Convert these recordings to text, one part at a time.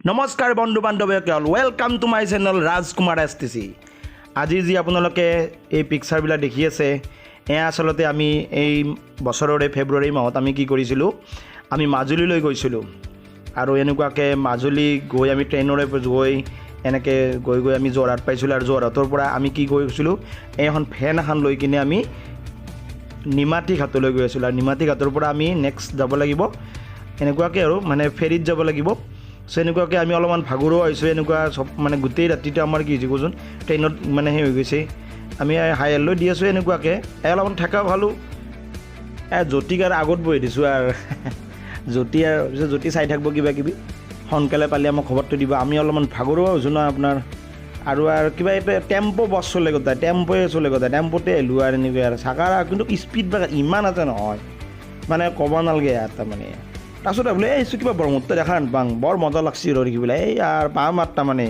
নমস্কাৰ বন্ধু বান্ধৱীসকল, welcome to my channel Rajkumar STC. আজি যি আপোনালোকে এই পিকচাৰবিলাক দেখি আছে, এয়া আচলতে আমি এই বছৰৰে ফেব্ৰুৱাৰী মাহত আমি কি কৰিছিলোঁ, আমি মাজুলীলৈ গৈছিলোঁ। আৰু এনেকুৱাকৈ মাজুলী গৈ আমি ট্ৰেইনৰে গৈ এনেকৈ গৈ গৈ আমি যোৰহাট পাইছিলোঁ। আৰু যোৰহাটৰ পৰা আমি কি কৰিছিলোঁ, এখন ভেন এখন লৈ কিনে আমি নিমাতী ঘাটলৈ গৈ আছিলোঁ। আৰু নিমাতী ঘাটৰ পৰা আমি নেক্সট যাব লাগিব এনেকুৱাকৈ আৰু মানে ফেৰীত যাব লাগিব। চ' এনেকুৱাকৈ আমি অলপমান ভাগৰুৱা হৈছোঁ। এনেকুৱা চব মানে গোটেই ৰাতিটো আমাৰ কি হৈছে কচোন, ট্ৰেইনত মানে সেই হৈ গৈছে। আমি হাই হেল্ল' দি আছোঁ এনেকুৱাকৈ, অলপমান ঠেকাও খালোঁ। জ্যোতিক আৰু আগত বহি দিছোঁ আৰু জ্যোতি আৰু পিছত জ্যোতি চাই থাকিব কিবা কিবি, সোনকালে পালে আমাক খবৰটো দিব। আমি অলপমান ভাগৰুৱা হৈছোঁ ন আপোনাৰ। আৰু আৰু কিবা এটা টেম্প' বাছ চলে গোটাই, টেম্প'য়ে চলে গোটাই, টেম্প'তে আহিলোঁ আৰু এনেকৈ আৰু চাকাৰ কিন্তু স্পীড ব্ৰেকাৰ ইমান আছে নহয়, মানে ক'ব নালাগে আৰু তাৰমানে। তাৰপিছত বোলে এই কিবা ব্ৰহ্মপুত্ৰ দেখা নাপাওঁ, বৰ মজা লাগছি আৰু দেখি পেলাই। এই আৰু পাম আৰু তাৰমানে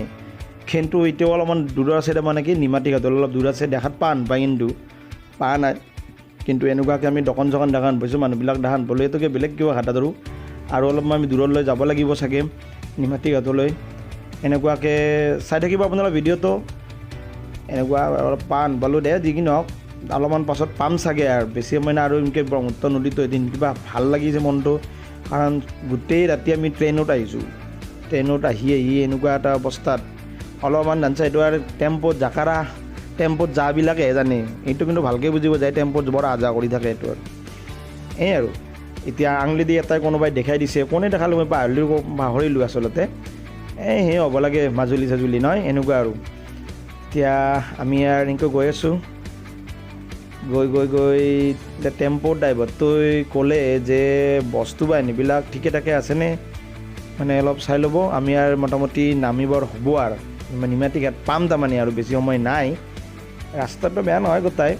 কিন্তু এতিয়াও অলপমান দূৰত আছে, তাৰমানে কি নিমাতী ঘাটলৈ অলপ দূৰ আছে, দেখাত পা নাপায় কিন্তু পা নাই। কিন্তু এনেকুৱাকৈ আমি দোকান চোকান দেখা পাইছোঁ, মানুহবিলাক দেখা নাপালোঁ। এইটোকে বেলেগ কিবা ঘাটা ধৰোঁ আৰু অলপমান আমি দূৰলৈ যাব লাগিব চাগে নিমাতী ঘাটলৈ। এনেকুৱাকৈ চাই থাকিব আপোনালোকৰ ভিডিঅ'টো। এনেকুৱা অলপ পা নাপালোঁ দে, যি কি নহওক অলপমান পাছত পাম চাগে আৰু বেছি সময় নাই। আৰু এনেকৈ ব্ৰহ্মপুত্ৰ নদীটো এদিন কিবা ভাল লাগিছে মনটো, কাৰণ গোটেই ৰাতি আমি ট্ৰেইনত আহিছোঁ। ট্ৰেইনত আহি আহি এনেকুৱা এটা অৱস্থাত অলপমান জানছা, এইটো আৰু টেম্প'ত জাকাৰা টেম্প'ত যাবিলাকেহে জানে এইটো, কিন্তু ভালকৈ বুজিব যায় টেম্প'ত বৰ আহ যাহ কৰি থাকে এইটো। আৰু এই আৰু এতিয়া আঙুলি দি এটাই কোনোবাই দেখাই দিছে, কোনে দেখালে মই পাহৰিলোঁ, পাহৰিলোঁ আচলতে। এই সেই হ'ব লাগে মাজুলী চাজুলী নহয় এনেকুৱা। আৰু এতিয়া আমি আৰু এনেকৈ গৈ আছোঁ, গৈ গৈ গৈ এতিয়া টেম্প' ড্ৰাইভাৰটোৱে ক'লে যে বস্তু বাহিনীবিলাক ঠিকে ঠাকে আছেনে মানে অলপ চাই ল'ব। আমি আৰু মোটামুটি নামিবৰ হ'ব আৰু নিমাতী ঘাট পাম তাৰমানে, আৰু বেছি সময় নাই। ৰাস্তাটো বেয়া নহয় গোটাই,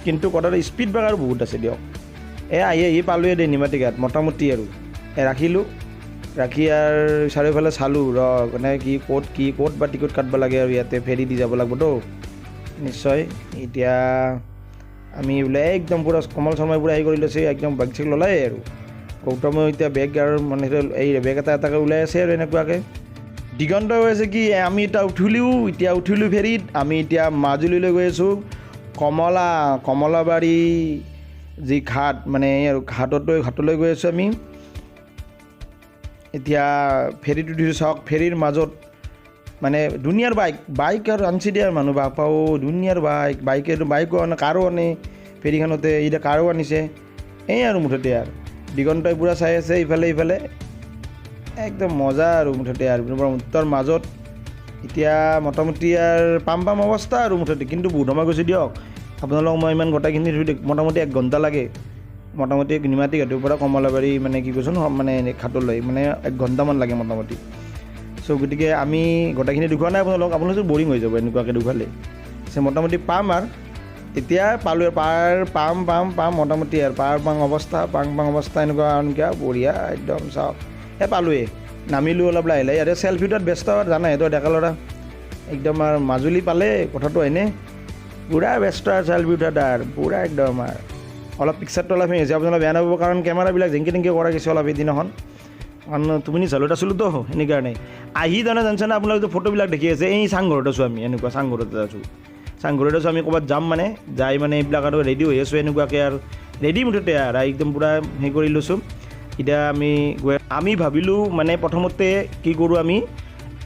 কিন্তু কথাটো স্পীড ব্ৰেকাৰ বহুত আছে দিয়ক। এই আহি আহি পালোঁৱে দেই নিমাতী ঘাট মোটামুটি। আৰু এই ৰাখিলোঁ, ৰাখি আৰু চাৰিওফালে চালোঁ ৰ মানে কি ক'ত কি ক'ত বা টিকট কাটিব লাগে আৰু ইয়াতে ফেৰী দি যাব লাগিবতো নিশ্চয়। এতিয়া আমি বোলে একদম পূৰা কমল শৰ্মাই পূৰা হেৰি কৰি লৈছে, একদম বেগ চেগ ল'লাই। আৰু গৌতমেও এতিয়া বেগ আৰু মানে এই বেগ এটা এটাকৈ ওলাই আছে। আৰু এনেকুৱাকৈ দিগন্ত হৈ আছে কি আমি এতিয়া উঠিলোঁ, এতিয়া উঠিলোঁ ফেৰীত, আমি এতিয়া মাজুলীলৈ গৈ আছোঁ। কমলাবাৰী যি ঘাট মানে আৰু ঘাটলৈ ঘাটলৈ গৈ আছোঁ আমি এতিয়া। ফেৰীত উঠিছোঁ, চাওক ফেৰীৰ মাজত মানে দুনিয়াৰ বাইক বাইক আৰু আনছি দিয়ে আৰু মানুহ বাপাও দুনিয়াৰ বাইক, বাইকে বাইকো আনে, কাৰো আনে ফেৰীখনতে, এতিয়া কাৰো আনিছে। এই আৰু মুঠতে আৰু দিগন্তই পূৰা চাই আছে ইফালে ইফালে, একদম মজা আৰু মুঠতে আৰু ব্ৰহ্মপুত্ৰৰ মাজত এতিয়া মোটামুটি আৰু পাম পাম অৱস্থা আৰু মুঠতে। কিন্তু বহুত সময় গৈছে দিয়ক, আপোনালোকক মই ইমান গোটেইখিনি মোটামুটি 1 ঘণ্টা লাগে মোটামুটি নিমাতী ঘাটৰ পৰা কমলাবাৰী মানে কি কৈছোঁ মানে ঘাটলৈ মানে 1 ঘণ্টামান লাগে মোটামুটি। চ' গতিকে আমি গোটেইখিনি দেখুওৱা নাই আপোনালোক, আপোনালোক বৰিং হৈ যাব এনেকুৱাকৈ দেখুৱালে। চ' মোটামুটি পাম আৰু এতিয়া পালোঁ, পাৰ পাম পাম পাম মোটামুটি আৰু পাৰ পাং অৱস্থা, পাং পাং অৱস্থা এনেকুৱা এনেকুৱা বঢ়িয়া একদম। চাওক এই পালোঁৱেই, নামিলোঁ অলপ লাহে লাহে। ইয়াতে চেলফি উঠাত ব্যস্ত আৰু জানাই তো ডেকা ল'ৰা একদম আৰু মাজুলী পালে কথাটো হয়নে, পূৰা ব্যস্ত আৰু চেলফি উঠাত আৰু পূৰা একদম। আৰু অলপ পিকচাৰটো অলপ সেই হৈছে, আপোনালোকে বেয়া নাপাব, কাৰণ কেমেৰাবিলাক জেংকি টেংকি কৰা গৈছে অলপ সেইদিনাখন, কাৰণ তুমি চালত আছিলোঁতো সেইকাৰণে। আহি তাৰমানে জানিছেনে আপোনালোকে ফটোবিলাক দেখি আছে, এই চাংঘৰত আছোঁ আমি, এনেকুৱা চাংঘৰতে আছোঁ, চাংঘৰত আছোঁ আমি। ক'ৰবাত যাম মানে যাই মানে এইবিলাক আৰু ৰেডি হৈ আছোঁ এনেকুৱাকৈ আৰু ৰেডি মুঠতে আৰু একদম পূৰা হেৰি কৰি লৈছোঁ। এতিয়া আমি গৈ আমি ভাবিলোঁ মানে প্ৰথমতে কি কৰোঁ আমি,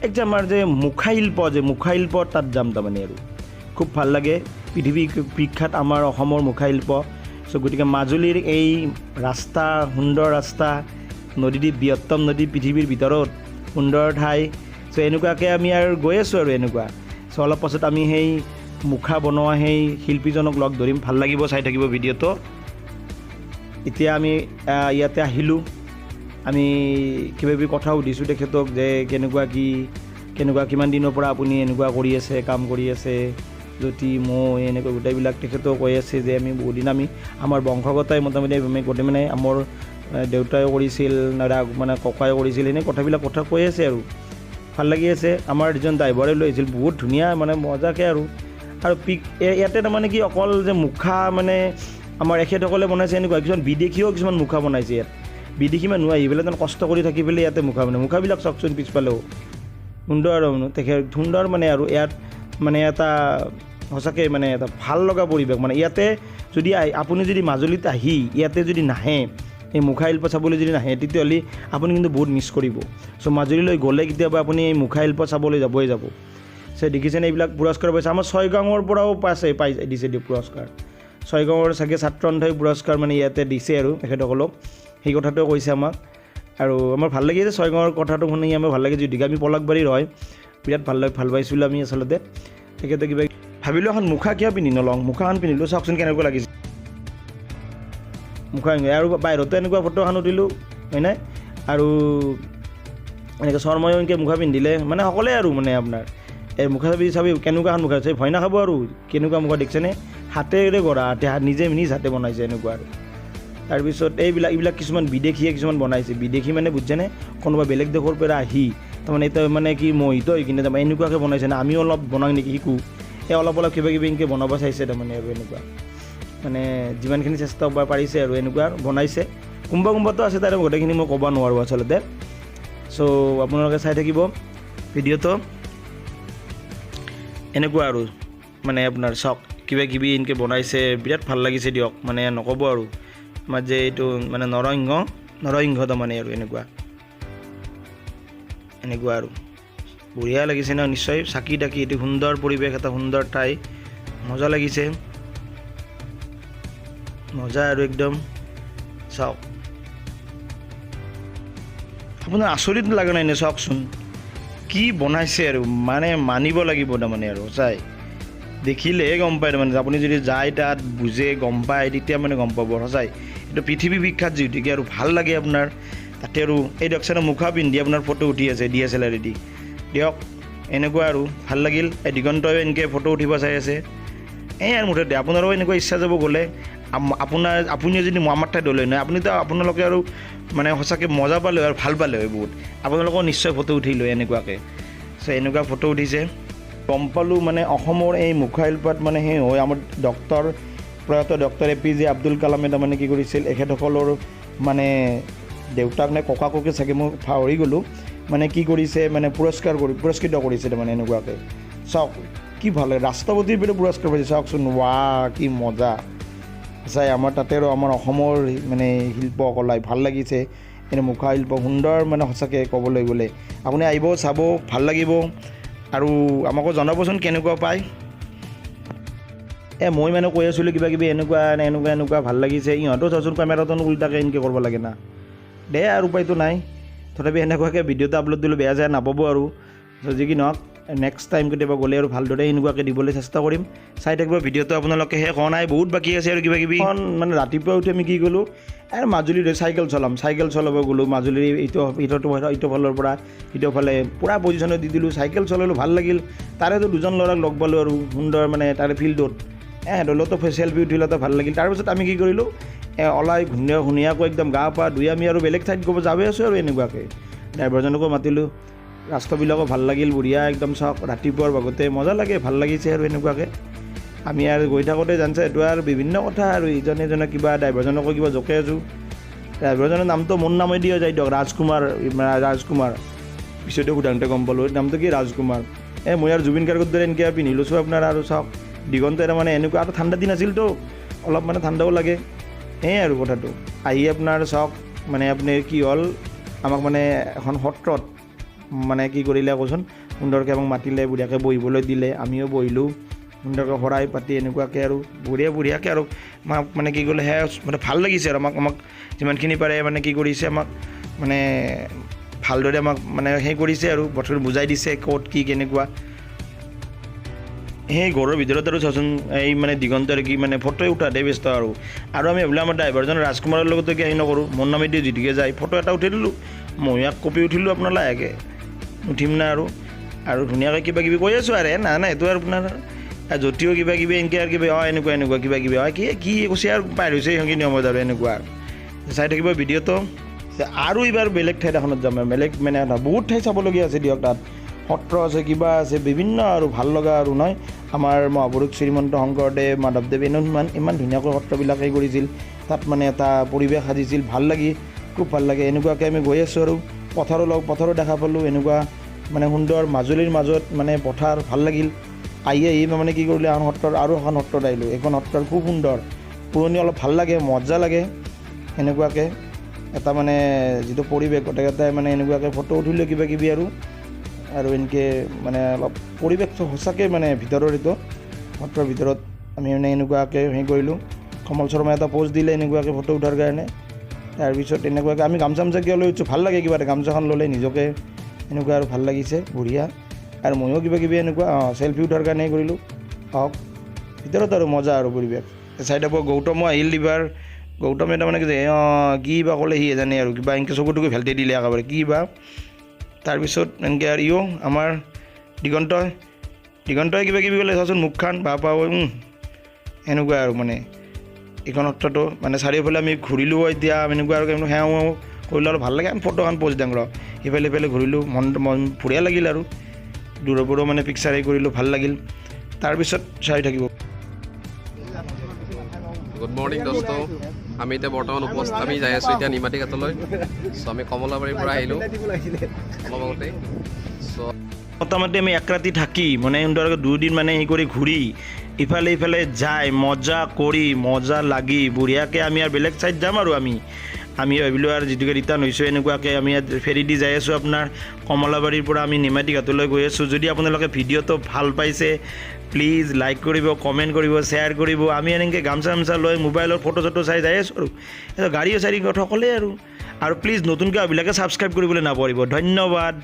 এক যে আমাৰ যে মুখাশিল্প যে মুখাশিল্প তাত যাম তাৰমানে। আৰু খুব ভাল লাগে, পৃথিৱী বিখ্যাত আমাৰ অসমৰ মুখাশিল্প। চ' গতিকে মাজুলীৰ এই ৰাস্তা, সুন্দৰ ৰাস্তা, নদীদ্বীপ, বৃহত্তম নদী পৃথিৱীৰ ভিতৰত, সুন্দৰ ঠাই। চ' এনেকুৱাকৈ আমি আৰু গৈ আছোঁ আৰু এনেকুৱা। চ' অলপ পাছত আমি সেই মুখা বনোৱা সেই শিল্পীজনক লগ ধৰিম, ভাল লাগিব চাই থাকিব ভিডিঅ'টো। এতিয়া আমি ইয়াতে আহিলোঁ, আমি কিবা কিবি কথা সুধিছোঁ তেখেতক যে কেনেকুৱা কি কেনেকুৱা কিমান দিনৰ পৰা আপুনি এনেকুৱা কৰি আছে, কাম কৰি আছে, জ্যোতি মই এনেকৈ গোটেইবিলাক। তেখেতেও কৈ আছে যে আমি বহুদিন আমি আমাৰ বংশগতই মোটামুটি আমি গোটেই মানে আমাৰ দেউতাইও কৰিছিল, দাদা মানে ককায়ো কৰিছিল, এনে কথাবিলাক কথা কৈ আছে আৰু ভাল লাগি আছে। আমাৰ যিজন ড্ৰাইভাৰে লৈ আহিছিল বহুত ধুনীয়া মানে মজাকৈ। আৰু আৰু পিক ইয়াতে তাৰমানে কি অকল যে মুখা মানে আমাৰ এখেতসকলে বনাইছে এনেকুৱা, কিছুমান বিদেশীও কিছুমান মুখা বনাইছে ইয়াত। বিদেশী মানুহ আহি পেলাই তাৰমানে কষ্ট কৰি থাকি পেলাই ইয়াতে মুখা বনায়। মুখাবিলাক চাওকচোন পিছফালেও। সুন্দৰ আৰু তেখেত সুন্দৰ মানে আৰু ইয়াত মানে এটা সঁচাকৈ মানে এটা ভাল লগা পৰিৱেশ। মানে ইয়াতে যদি আপুনি যদি মাজুলীত আহি ইয়াতে যদি নাহে, এই মুখাশিল্প চাবলৈ যদি নাহে, তেতিয়াহ'লে আপুনি কিন্তু বহুত মিছ কৰিব। চ' মাজুলীলৈ গ'লে কেতিয়াবা আপুনি এই মুখাশিল্প চাবলৈ যাবই যাব। চ' দেখিছেনে এইবিলাক পুৰস্কাৰ পাইছে। আমাৰ ছয়গাঁৱৰ পৰাও পাইছে, পাই দিছে দিয়ক পুৰস্কাৰ। ছয়গাঁৱৰ চাগে ছাত্ৰ সন্থাই পুৰস্কাৰ মানে ইয়াতে দিছে আৰু তেখেতসকলক, সেই কথাটোৱে কৈছে আমাক। আৰু আমাৰ ভাল লাগিছে ছয়গাঁৱৰ কথাটো শুনি, আমাৰ ভাল লাগিছে। যদিও আমি পলাশবাৰীৰ হয়, বিৰাট ভাল পাইছিলোঁ আমি আচলতে। তেখেতে কিবা ভাবিলোঁ এখন মুখা কিয় পিন্ধি নলওঁ, মুখাখন পিন্ধিলোঁ, চাওকচোন কেনেকুৱা লাগিছে মুখা। আৰু বাহিৰতো এনেকুৱা ফটো এখন উঠিলোঁ, হয়নে? আৰু এনেকৈ শৰ্মায়ো এনেকৈ মুখা পিন্ধিলে, মানে সকলোৱে আৰু মানে আপোনাৰ এই মুখা চাবি চাবি কেনেকুৱা এখন মুখা আছে, ভয় নাখাব আৰু। কেনেকুৱা মুখা দেখিছেনে? হাতেৰে গঢ়া, নিজে নিজ হাতে বনাইছে এনেকুৱা আৰু। তাৰপিছত এইবিলাক কিছুমান বিদেশীয়ে কিছুমান বনাইছে। বিদেশী মানে বুজিছেনে, কোনোবা বেলেগ দেশৰ পৰা আহি তাৰমানে এতিয়া মানে কি মোহিত হৈ কিনে তাৰমানে এনেকুৱাকৈ বনাইছে না, আমিও অলপ বনাওঁ নেকি শিকোঁ, এই অলপ অলপ কিবা কিবি এনেকৈ বনাব চাইছে তাৰমানে আৰু এনেকুৱা মানে যিমানখিনি চেষ্টা কৰিব পাৰিছে আৰু এনেকুৱা বনাইছে। কোনোবা কোনোবাতো আছে, তাৰে গোটেইখিনি মই ক'ব নোৱাৰোঁ আচলতে। চ' আপোনালোকে চাই থাকিব ভিডিঅ'টো। এনেকুৱা আৰু মানে আপোনাৰ চাওক কিবা কিবি এনেকৈ বনাইছে, বিৰাট ভাল লাগিছে দিয়ক, মানে নক'ব আৰু। আমাৰ যে এইটো মানে নৰসিংহ তাৰমানে আৰু এনেকুৱা এনেকুৱা আৰু বঢ়িয়া লাগিছে ন নিশ্চয়। চাকি তাকি এইটো সুন্দৰ পৰিৱেশ, এটা সুন্দৰ ঠাই, মজা লাগিছে, মজা আৰু একদম। চাওক আপোনাৰ আচৰিত লগা নাই নে? চাওকচোন কি বনাইছে আৰু, মানে মানিব লাগিব তাৰমানে আৰু সঁচাই দেখিলেহে গম পায় তাৰমানে। আপুনি যদি যায় তাত বুজে গম পায়, তেতিয়া মানে গম পাব সঁচাই এইটো পৃথিৱী বিখ্যাত যিহেতুকে আৰু ভাল লাগে আপোনাৰ তাতে। আৰু এই দিয়কচোন মুখা পিন্ধি আপোনাৰ ফটো উঠি আছে DSLR দি দিয়ক, এনেকুৱা আৰু ভাল লাগিল। এই দিগন্তই এনেকৈ ফটো উঠিব চাই আছে। এই আৰু মুঠতে আপোনাৰো এনেকুৱা ইচ্ছা যাব গ'লে আপুনিও যদি আমাৰ ঠাইত হ'লে নহয়, আপুনিতো আপোনালোকে আৰু মানে সঁচাকৈ মজা পালে আৰু ভাল পালে হয় বহুত। আপোনালোকেও নিশ্চয় ফটো উঠি লয় এনেকুৱাকৈ। চ' এনেকুৱা ফটো উঠিছে, গম পালোঁ মানে অসমৰ এই মুখাশিল্পত মানে সেই হয় আমাৰ প্ৰয়াত ডক্টৰ APJ Abdul কালামে তাৰমানে কি কৰিছিল, এখেতসকলৰ মানে দেউতাক নে ককাককে চাগে মই পাহৰি গ'লোঁ, মানে কি কৰিছে মানে পুৰস্কৃত কৰিছে তাৰমানে এনেকুৱাকৈ। চাওক কি ভাল লাগে, ৰাষ্ট্ৰপতিৰ পৰা পুৰস্কাৰ পাইছে, চাওকচোন, ৱা কি মজা। সঁচাই আমাৰ তাতে আৰু আমাৰ অসমৰ মানে শিল্পকলাই ভাল লাগিছে। এনে মুখা শিল্প সুন্দৰ, মানে সঁচাকৈ ক'বলৈ গ'লে আপুনি আহিব চাব, ভাল লাগিব। আৰু আমাকো জনাবচোন কেনেকুৱা পায়। মই মানে কৈ আছিলোঁ কিবা কিবি এনেকুৱা এনেকুৱা এনেকুৱা ভাল লাগিছে, ইহঁতেও চাওকচোন কেমেৰাটো উল্টাকৈ এনেকৈ কৰিব লাগে না, দে আৰু উপায়টো নাই। তথাপি এনেকুৱাকৈ ভিডিঅ'টো আপলোড দিলোঁ, বেয়া চেয়া নাপাব আৰু। যি কি নহওক, নেক্সট টাইম কেতিয়াবা গ'লে আৰু ভালদৰে এনেকুৱাকৈ দিবলৈ চেষ্টা কৰিম। চাই থাকিব ভিডিঅ'টো আপোনালোকে, শেষ হোৱা নাই, বহুত বাকী আছে আৰু কিবা কিবি। মানে ৰাতিপুৱা উঠি আমি কি গ'লোঁ, এই মাজুলীত চাইকেল চলাম, চাইকেল চলাব গ'লোঁ মাজুলীৰ ইটো ফালৰ পৰা সিটো ফালে পূৰা পজিশ্যনত দি দিলোঁ, চাইকেল চলালোঁ, ভাল লাগিল। তাৰেতো দুজন ল'ৰাক লগ পালোঁ আৰু সুন্দৰ মানে তাৰে ফিল্ডত সিহঁতৰ লগতো চেলফি উঠিলোঁ, এটা ভাল লাগিল। তাৰপিছত আমি কি কৰিলোঁ, ওলাই ধুনীয়াকৈ একদম গা পা ধুই আমি আৰু বেলেগ ঠাইত গ'ব যাওঁৱে আছোঁ আৰু এনেকুৱাকৈ। ড্ৰাইভাৰজনকো মাতিলোঁ, ৰাস্তাবিলাকো ভাল লাগিল, বঢ়িয়া একদম। চাওক ৰাতিপুৱাৰ ভাগতে মজা লাগে, ভাল লাগিছে আৰু এনেকুৱাকৈ। আমি আৰু গৈ থাকোঁতে জানছে এইটো আৰু বিভিন্ন কথা আৰু ইজনে ইজনে কিবা ড্ৰাইভাৰজনকো কিবা জোকে আছোঁ। ড্ৰাইভাৰজনৰ নামটো মোৰ নামে দিয়া যায় দিয়ক, ৰাজকুমাৰ। পিছতে সোধাওঁতে গম পালোঁ নামটো কি ৰাজকুমাৰ। মই আৰু জুবিন গাৰ্গৰ দৰে এনেকৈ পিন্ধি লৈছোঁ আপোনাৰ। আৰু চাওক দিগন্ত মানে এনেকুৱা, আৰু ঠাণ্ডা দিন আছিলতো, অলপ মানে ঠাণ্ডাও লাগে, সেয়াই আৰু কথাটো। আহি আপোনাৰ চাওক মানে আপুনি কি হ'ল, আমাক মানে এখন সত্ৰত মানে কি কৰিলে কচোন, সুন্দৰকৈ আমাক মাতিলে, বঢ়িয়াকৈ বহিবলৈ দিলে, আমিও বহিলোঁ সুন্দৰকৈ শৰাই পাতি এনেকুৱাকৈ আৰু বঢ়িয়া বঢ়িয়াকৈ আৰু আমাক মানে কি কৰিলে সেয়া মানে ভাল লাগিছে আৰু আমাক যিমানখিনি পাৰে মানে কি কৰিছে, আমাক মানে ভালদৰে আমাক মানে সেই কৰিছে আৰু বস্তুটো বুজাই দিছে ক'ত কি কেনেকুৱা। সেই ঘৰৰ ভিতৰত আৰু চাচোন এই মানে দিগন্তৰ কি মানে ফটো উঠাতে ব্যস্ত আৰু। আৰু আমি ভাবিলোঁ আমাৰ ড্ৰাইভাৰজন ৰাজকুমাৰৰ লগতো কি হেৰি নকৰোঁ, মোৰ নামেদি যিটোকে যায় ফটো এটা উঠি দিলোঁ, ময়ো এক কপি উঠিলোঁ আপোনাৰ লাহেকৈ উঠিম না আৰু। আৰু ধুনীয়াকৈ কিবা কিবি কৈ আছোঁ আৰে নাই নাই এইটো আৰু আপোনাৰ জ্যোতিও কিবা কিবি এনেকৈ আৰু কিবা অঁ এনেকুৱা এনেকুৱা কিবা কিবি হয় কি কি কৈছে আৰু পাৰ হৈছে সেইখিনি সময়ত আৰু এনেকুৱা আৰু চাই থাকিব ভিডিঅ'টো। আৰু এইবাৰ বেলেগ ঠাইত এখনত যাম, বেলেগ মানে বহুত ঠাই চাবলগীয়া আছে দিয়ক, তাত সত্ৰ আছে কিবা আছে বিভিন্ন আৰু ভাল লগা আৰু নহয়। আমাৰ মহাপুৰুষ শ্ৰীমন্ত শংকৰদেৱ মাধৱদেৱ এনেও ইমান ধুনীয়াকৈ সত্ৰবিলাক হেৰি কৰিছিল, তাত মানে এটা পৰিৱেশ সাজিছিল, ভাল লাগি খুব ভাল লাগে। এনেকুৱাকৈ আমি গৈ আছোঁ আৰু পথাৰো লগ পথাৰো দেখা পালোঁ, এনেকুৱা মানে সুন্দৰ মাজুলীৰ মাজত মানে পথাৰ ভাল লাগিল। আহি আহি মানে কি কৰিলোঁ, এখন সত্ৰৰ আৰু এখন সত্ৰত আহিলোঁ। এইখন সত্ৰৰ খুব সুন্দৰ, পুৰণি, অলপ ভাল লাগে, মজা লাগে। এনেকুৱাকৈ এটা মানে যিটো পৰিৱেশ, গোটেইকেইটাই মানে এনেকুৱাকৈ ফটো উঠিলোঁ কিবা কিবি আৰু আৰু এনেকৈ মানে অলপ পৰিৱেশটো সঁচাকৈ মানে ভিতৰৰ এইটো সত্ৰৰ ভিতৰত আমি মানে এনেকুৱাকৈ হেৰি কৰিলোঁ। কমল শৰ্মাই এটা প'জ দিলে এনেকুৱাকৈ ফটো উঠাৰ কাৰণে। তাৰপিছত এনেকুৱাকৈ আমি গামোচা চামোচা কিয় লৈ উঠিছোঁ, ভাল লাগে কিবা এটা গামোচাখন ল'লে নিজকে এনেকুৱা আৰু ভাল লাগিছে, বঢ়িয়া। আৰু ময়ো কিবা কিবি এনেকুৱা চেলফি উঠাৰ কাৰণে কৰিলোঁ। আহক ভিতৰত আৰু মজা আৰু পৰিৱেশ। চাইডৰ পৰা গৌতমো আহিল এইবাৰ। গৌতমে তাৰমানে কি অঁ কি বা ক'লে সিহে জানে আৰু, কিবা এনেকৈ চকু টকু ভেলটি দিলে একেবাৰে কি বা। তাৰপিছত এনেকৈ আৰু ইও আমাৰ দিগন্তই দিগন্তই কিবা কিবি ক'লে, চাচোন মুখখন বাপা, এনেকুৱা আৰু মানে এইখন সত্ৰটো মানে চাৰিওফালে আমি ঘূৰিলোঁ। এতিয়া এনেকুৱা আৰু সেৱা কৰিলোঁ আৰু ভাল লাগে। আমি ফটোখন প'ষ্ট দিওঁ ৰ, ইফালে ইফালে ঘূৰিলোঁ, মন মন বঢ়িয়া লাগিল আৰু দূৰৰ পৰাও মানে পিকচাৰ হেৰি কৰিলোঁ, ভাল লাগিল। তাৰপিছত চাই থাকিব। গুড মৰ্ণিং দোস্ত, আমি এতিয়া বৰ্তমান উপস্থিত, আমি যাই আছোঁ এতিয়া নিমাতী ঘাটলৈ। চ' আমি কমলাবাৰীৰ পৰা আহিলোঁ অলপ আগতে। চ' মোটামুটি আমি এক ৰাতি থাকি মানে সুন্দৰকৈ দুদিন মানে হেৰি কৰি ঘূৰি ইফালে ইফালে যাই মজা কৰি মজা লাগি বঢ়িয়াকৈ আমি আৰু বেলেগ চাইড যাম আৰু আমি আমি ভাবিলোঁ আৰু যিটোকে ৰিটাৰ্ণ হৈছোঁ, এনেকুৱাকৈ আমি ইয়াত ফেৰী দি যাই আছোঁ। আপোনাৰ কমলাবাৰীৰ পৰা আমি নিমাতী ঘাটলৈ গৈ আছোঁ। যদি আপোনালোকে ভিডিঅ'টো ভাল পাইছে, প্লিজ লাইক কৰিব, কমেণ্ট কৰিব, শ্বেয়াৰ কৰিব। আমি এনেকৈ গামোচা চামোচা লৈ মোবাইলৰ ফটো চটো চাই যাই আছোঁ আৰু গাড়ীও চাৰি কথা ক'লে আৰু আৰু প্লিজ নতুনকৈ এইবিলাকে ছাবস্ক্ৰাইব কৰিবলৈ নাপাহৰিব। ধন্যবাদ।